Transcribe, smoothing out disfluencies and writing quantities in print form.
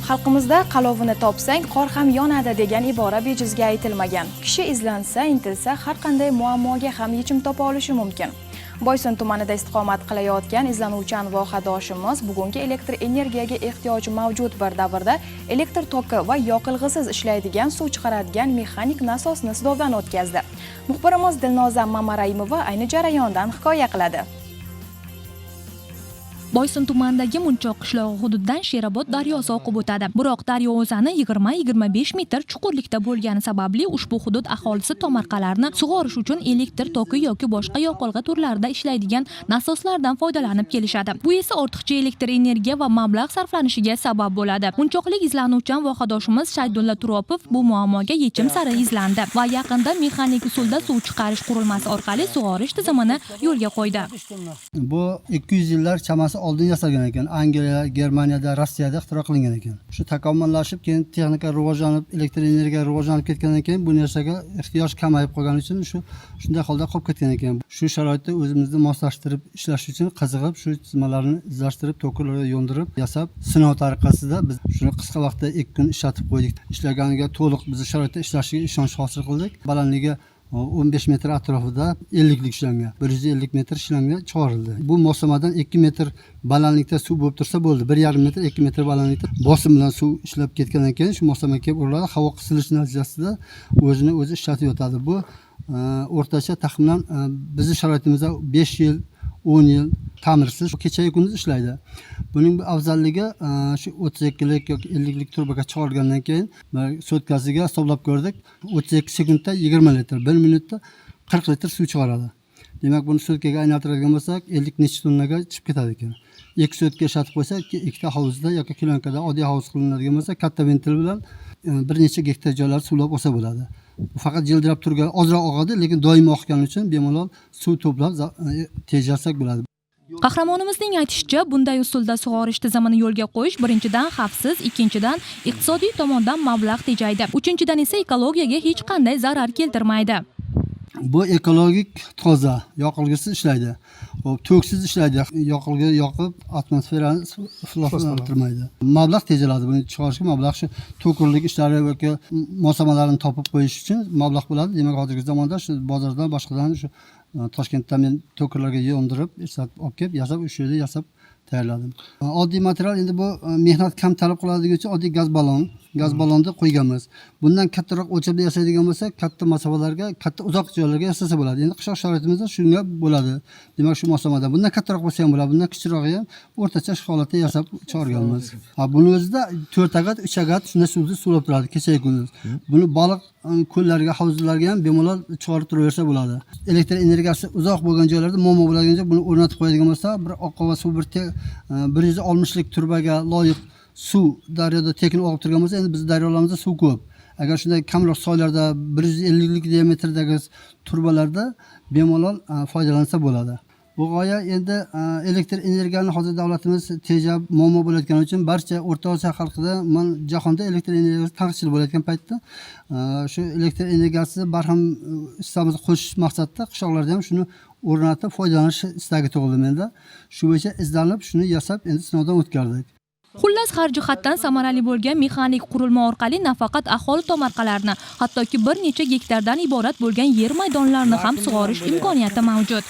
Xalqimizda "Qalovini topsang, qor ham yonadi" degan ibora bejizga aytilmagan. Kishi izlansa, intilsa, har qanday muammoga ham yechim topa olishi mumkin. Boysun tumanida istiqomat qilayotgan izlanuvchan vohadoshimiz bugungi elektr energiyaga ehtiyoj mavjud bir davrda elektr toki va yoqilg'isiz ishlaydigan suv chiqaradigan mexanik nasosni sinovdan o'tkazdi. Muxbirimiz Dilnoza Mamaraimova ayni jarayondan hikoya qiladi. Boysun tumanidagi Munchoq qishlog'i hududidan Sherobod daryosi oqib o'tadi. Biroq daryo o'zani 20-25 metr chuqurlikda bo'lgani sababli ushbu hudud aholisi tomorqalarni sug'orish uchun elektr toki yoki boshqa yoqilg'i turlarida ishlaydigan nasoslardan foydalanib kelishadi. Bu esa ortiqcha elektr energiya va mablag' sarflanishiga sabab bo'ladi. Munchoqlik izlanuvchan vohadoshimiz Shaydulla Turopov bu muammoga yechim sari izlandi va yaqinda mexanik usulda suv chiqarish qurilmasi orqali sug'orish tizimini yo'lga qo'ydi. Bu 200 yillar chamasi oldin yasalgan ekan. Angliya, Germaniyada, Rossiyada ixtiro qilingan ekan. Shu takomillashib, keyin texnika rivojlanib, elektr energiya rivojlanib ketgandan keyin bu narsaga ehtiyoj kamayib qolgani uchun shu shunday holda qolib ketgan ekan. Shu sharoitda o'zimizni moslashtirib ishlash uchun qiziqib, shu chizmalarni izlashtirib, to'kinlarga yo'ndirib, yasab, sinov tariqasida biz shuni qisqa vaqtda 2 kun ishlatib qo'ydik. Ishlaganiga, to'liq bizni sharoitda ishlashiga ishonch hosil qildik. Balandligi 15 metr atrofida 50lik shlanga, 150 metr shlanga chiqarildi. Bu moslamadan 2 metr balandlikda suv bo'lib tursa bo'ldi. 1,5 metr, 2 metr balandlikda bosim bilan suv ishlab ketgandan keyin shu moslama kelib uriladi. Havo qisilishi natijasida o'zini o'zi ishlatib yotadi. Bu o'rtacha taxminan bizni sharoitimizda 5 yil, 10 yil ta'mirsiz kechayu kunduz ishlaydi. Buning afzalligi shu 32lik yoki 50lik trubaga chiqargandan keyin sutkasiga hisoblab ko'rdik, 32 sekundda 20 litr, 1 minutda 40 litr suv chiqaradi. Demak, buni sutkaga aylantiradigan bo'lsak, 50 necha tonnaga chiqib ketadi ekan. 2 sutka ishlatib qo'ysa, ikkita hovuzda yoki klonkada oddiy hovuz qilinadigan bo'lsa, katta ventil bilan bir necha gektar joylarni suvlab olsa bo'ladi. Bu faqat jildirab turgan ozroq oqadi, lekin doimiy oqqani uchun bemalol suv to'plab tejasak bo'ladi. Qahramonimizning aytishicha, bunday usulda sug'orish tizimini yo'lga qo'yish birinchidan xavfsiz, ikkinchidan iqtisodiy tomondan mablag' tejaydi, uchinchidan esa ekologiyaga hech qanday zarar keltirmaydi. Bu ekologik toza, yoqilg'isiz ishlaydi. Hop, toksiz ishlaydi. Yoqilg'i yoqib, atmosferani ifloslantirmaydi. Mablag' tejaladi. Buni chiqarishga mablag' shu to'kinlik ishlari yoki moslamalarni topib qo'yish uchun mablag' bo'ladi. Demak, hozirgi zamonda shu bozordan, boshqadan, shu Toshkentdan men to'kinlarga yo'ndirib, ishlatib olib kelib, yasab, o'sha yerda yasab tayyorladim. Oddiy material endi bu mehnat kam talab qiladigi uchun oddiy gaz ballon, gaz ballonni qo'yganmiz. Bundan kattaroq o'lchamda yasaydigan bo'lsak, katta masofalarga, katta uzoq joylarga yasasa bo'ladi. Endi qishloq sharoitimizda shunga bo'ladi. Demak, shu moslamada bundan kattaroq bo'lsa ham bo'ladi, bundan kichikroqi ham o'rtacha shu holatda yasab chiqarganmiz. Ha, buni o'zida 4 agat, 3 agat shunday suvni suvlab turadi kecha kunduz. Buni baliq ko'llarga, havuzlarga ham bemalol chiqarib turaversa bo'ladi. Elektr energiyasi uzoq bo'lgan joylarda muammo bo'ladigan joy buni o'rnatib qo'yadigan bo'lsa, bir oqova suv bir 160lik trubaga loyiq suv daryoda tekin oqib turgan bo'lsa, endi bizni daryolarimizda suv ko'p. Agar shunday kamroq soylarda 150lik diametrdagi trubalarda bemalol foydalansa bo'ladi. Bu g'oya endi elektr energiyani hozir davlatimiz tejab muammo bo'layotgani uchun barcha O'rta Osiyo xalqida, man jahonda elektr energiyasi taqchil bo'layotgan paytda shu elektr energiyasi barham hissamizni qo'shish maqsadida qishloqlarda ham shuni o'rnatib foydalanish istagi tug'ildi menda. Shu bo'yicha izlanib, shuni yasab, endi sinovdan o'tkazdik. Xullas, har jihatdan samarali bo'lgan mexanik qurilma orqali nafaqat aholi tomorqalarini, hattoki bir necha gektardan iborat bo'lgan yer maydonlarini ham sug'orish imkoniyati mavjud.